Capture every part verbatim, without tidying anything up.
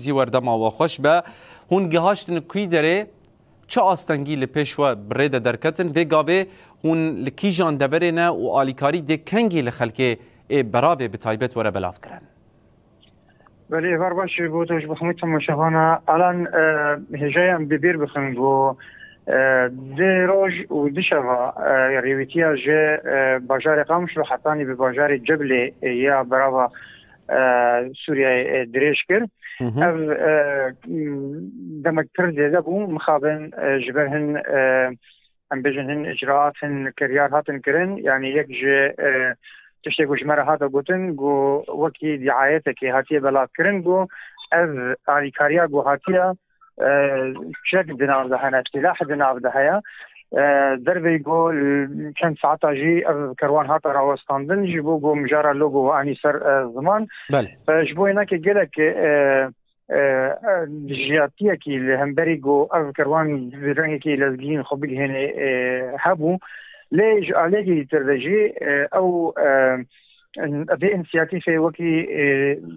Zîwer dema we xweş be. Hûn gihaştin kûyî derê, çi astengî li pêş we bi rê de derketin? Vê gavê hûn li kîjan deverê ne û alîkarî dê kengî li xelkê ê beravê bi taybet were belavkirin? Belê, êvar baş ji bo te ji bo hemû temaşevana. Alan, e, hêjayê em bi bîr bixin ku, e, di roj û di şeva, e, rêwîtiya ji, e, bajarê Qamişlo hetanî bi bajarê Ceblê, e, ya berava, e, Sûriyeyê, e, dirêj kir. Hı hı. Ev, e, demek pir zêde bû, mixabin, e, ji ber hin, e, em bêjin hin icraat, hin kiryar hatin kirin. Yanî yek ji, e, tiştê ku ji me re hate gotin, ku wekî diayetekê hatiye belavkirin, ku ev alîkariya ku hatiye, e, çek di nav de hene, sîlah di nav de heye. E, derveyî ku, e, çend saeta jî ev kerwan hate rawestandin, ji bo ku mijara lo ku anî ser, e, ziman. Belê. E, ji bo hinekê gelek, e, e, e, dijiyatiyekî li hemberî ku ev kerwan bi rengekî lezgîn xwe bigihêne, e, hebû. Lê ji aliyekî dîtir de jî, e, ew, e, vê însiyatîfê wekî, e,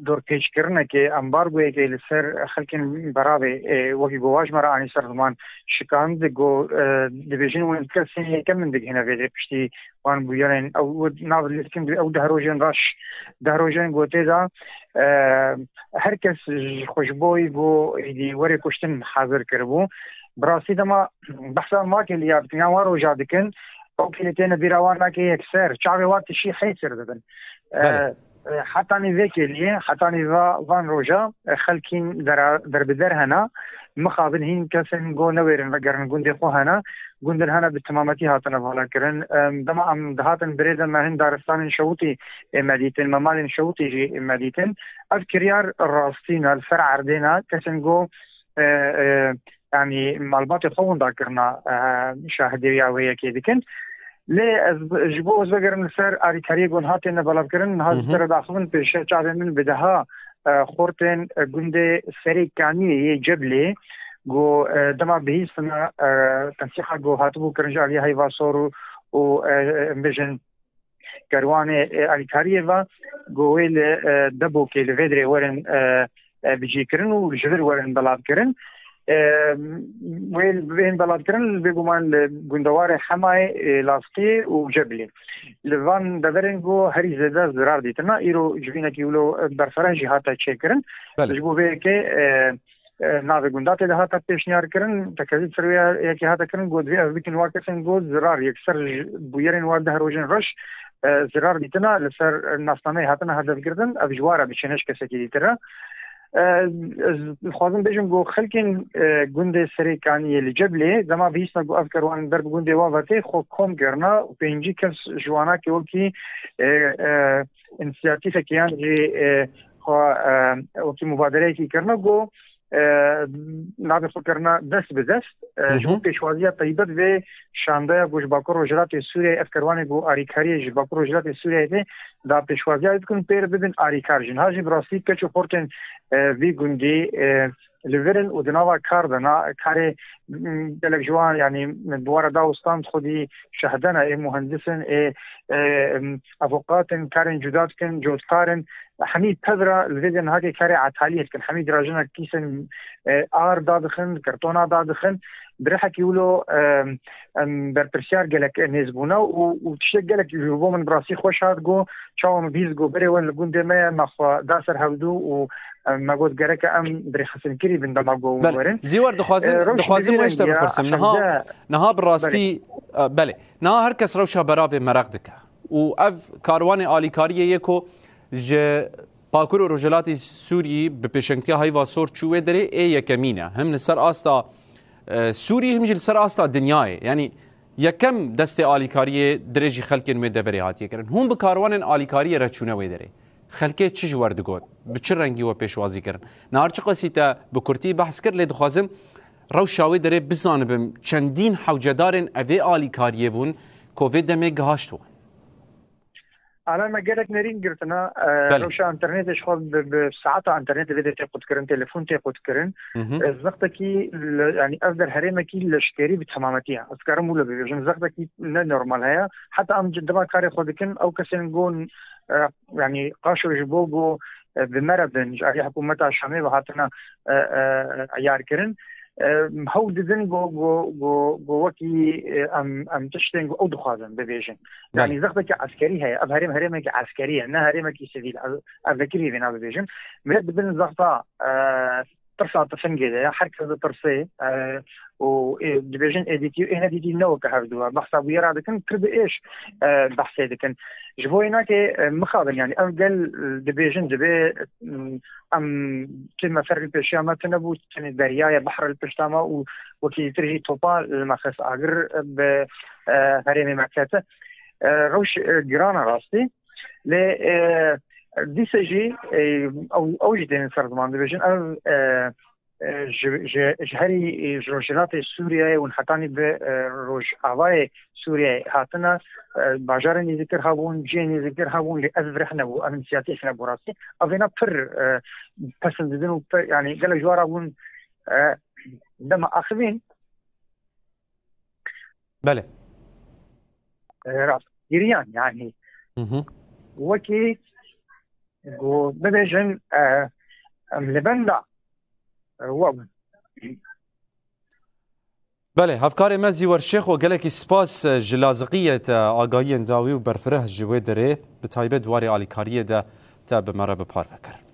dorpêçkirinekê, ambargoyekê li ser xelkên beravê, e, wekî ku wa ji me re anî ser ziman şikand, ku, e, dibêjin wê kesên yekem in digihîne vê piştî wan bûyerên ew, nav lêkin ew deh rojên reş, deh rojên gotê de, e, her kes ji xwe ji bo wî bû êdî werê kuştin hazir kiribû. Bi rastî dema behsa makê li ya dikin, yan wan roja dikin, ew kê têne bîra wan nake yekser, çavê wan tişî hêsir dibin. E, Belê. e, hetanî vê kêliyê, hetanî va-, van roja, e, xelkîn dera-, derbider hena, mixabin hîn kesên go newêrin vegerin gundê xwe hene, gundin hene bi temametî hatine vala kirin. Em, dema em dihatin birê de me hin daristanên şewitî ê me dîtin, me malên şewitî jî ê me dîtin. Ev kiryar rastî ne, li ser erdê ne, kesên go, e, e, yanî malbatê xwe winda kirina, e, şahidê ya wê yekê dikin. Lê ez bi-, ji bo ez vegerim li ser alîkariyê ku niha têne belavkirin, niha Hı hı. ji te re daxivin pêşe çavê min bi deha, e, xortên, e, gundê Serê Kaniyê yê Ceblê, ku, e, dema bihîstina, e, tensiha ku hatibû kirin ji aliyê Heyva Sor û, û, e, em bêjin kerwanê, e, alîkariyê ve, ku wê li, e, Debokê li vê dirê werin, e, e, bicîkirin û ji vir werin belavkirin. E, wê bên belavkirin bêguman li gundewarê Hemayê, e, Laskiyê û Cebilê. Li van deverên ku herî zêde zirar dîtina, îro civînekî wilo berfireh jî hate çêkirin. Belê. Ji bo vê yekê, e, e, navê gunda tê de hate pêşniyar kirin, tekezî ser wê yekê hate kirin, got vê ev bikin wa kesên got zirar yekser ji bûyerên wa deh rojên reş, e, zirar dîtina, li ser nasnameyê hatine hedefgirtin, ev ji wa re biçe ne ji kesekî dîtir re. E, ez dixwazim bêjim ku xelkên, e, gundê Serê Kaniyê li Ceblê dema bihîstina ku ev kerwan ber bi gundê wan ve tê, xwe kom kirina û pêncî kes ji wana ke wekî, e, e, însiyatîfekê yan jî, e, xwe, e, wekî mubadereyekî kirina ku, e, navê xwe kirina dest bi dest, e, Hı ji bo hı. pêşwaziya taybet vê şandeya ku ji Bakur Rojhilatê Sûriyeyê ev kerwanê ku arîkariyê ji Bakur Rojhilatê Sûriyeyê tê, da pêşwaziya dikin pê re bibin arîkar jî. Niha jî bi rastî keç û xortên, e, vî gundî, e, li vir in û di nava kar de na karê, m, gelek ji wan, yanî bi wara da û stand xwedî şehde ne, ê muhendis in, ê, ê, m, avokat in, karên cuda dikin, cotkar in. Hemî pevra li vê de niha karê etaliyê dikin. Hemî dirajinek kîsin, e, ar dadixin, kartona dadixin. Bi rihekî wilo, e, em, berpirsiyar gelek nêz bûne û, û tiştek gelek ji bo min bi rastî xweş hat, got, çawa min bîst got, berê werin li gundê me ye, me xwe da ser hevdû û, em, me got, gereke em bi rêxistinekirî bin dema got hûn Belê. werin. Zîwer, dixwazim, E, rewş dixwazim wê ji te bipirsim. Niha, hevde niha bi rastî, Belê. e, belê. Niha her kes rewşa beravê meraq dike. Û ev karwanê alîkariyê ye ku ji Bakur û Rojhilatê Sûriyê bi pêşengtiya Heyva Sor çû wê derê ê yekemîn e. Him li ser asta, e, Sûriyê, him jî li ser asta dinyayê. Yanî yekem destê alîkariyê dirêjî xelkên wê deverê hatiye kirin. Hûn bi karwanên alîkariyê re çûne wê derê. Xelkê çi ji we re digot? Bi çi rengî we pêşwazî kirin? Nahar çiqasî te bi kurtî behs kir, lê dixwazim rewşa wê derê bizanibim çendîn hewcedarên evê alîkariyê bûn ku vê demê gihaşt wan. Ana me gelek nerîn girtina, e, Belê. rewşa înternetê ji xwe bi, bi saeta înternetê vê de tê qutkirin, telefon tê qutkirin. Hı hı. E, zextekî li, yanî ev der herêmekî leşkerî bi temametî ye. Ez karim wilo bibêjim, zextekî ne normal heye. Heta em dema karê xwe dikin, ew kesên gon, e, yanî qaşo ji bo go e, bi me re bin, ji alî hikûmeta Şamê ve hatine, e, e, eyar kirin. E, hewl didin ku, ku, ku, ku wekî, e, em, em tiştên ku ew dixwazin bibêjin. Belê. Yanî zextekî eskerî heye. Ev herêm herêmekî eskerî ye, ne herêmekî sivîl. Ev, ev vekirî vê navê bêjin. Millet dibin zexta, e, tirsa tifingê de ye. Her kes ditirsê, e, û, e, dibêjin êdîtî û ênedîtî ne weke hevdû e. Behsa bûyera dikin, pir bi êş, e, behsê dikin. Ji bo wê nake, e, mixabin, yanî ev gel, e, dibêjin, divê, e, em, tu me ser li pêşiya me tune bû, tenê derya ye, behre li pişta me û wekî dîtir jî topa li me xist agir, e, bi, e, herêmê me kete. E, rewş, e, giran e rastî. Lê, e, dîse jî, e, ew, ew jî tên ser ziman dibêjin. Ev, e, e, ji, ji, ji herî, e, ji rojhilatê Sûriyeyê hûn hetanî bi, e, rojavayê Sûriyeyê hatine, e, bajarên nêzîktir hebûn, cihên nêzîktir hebûn, lê ev rih nebû, ev însiyatîf nebû rastî. Ev êna pir, e, pesindidin û pir, yanî gelek ji wan re bûn, e, dema axivîn. Belê. E, rast giriyan, yanî Hı hı. wekî ku bibêjin, e, em li benda, e, we bûn. Belê, hevkarê me Zîwer Şêxo, gelekî spas, e, ji laziqiyê te agahiyên dawî û berfireh ji wê derê, bi taybet di warê alîkariyê de te bi me re bi parve kir.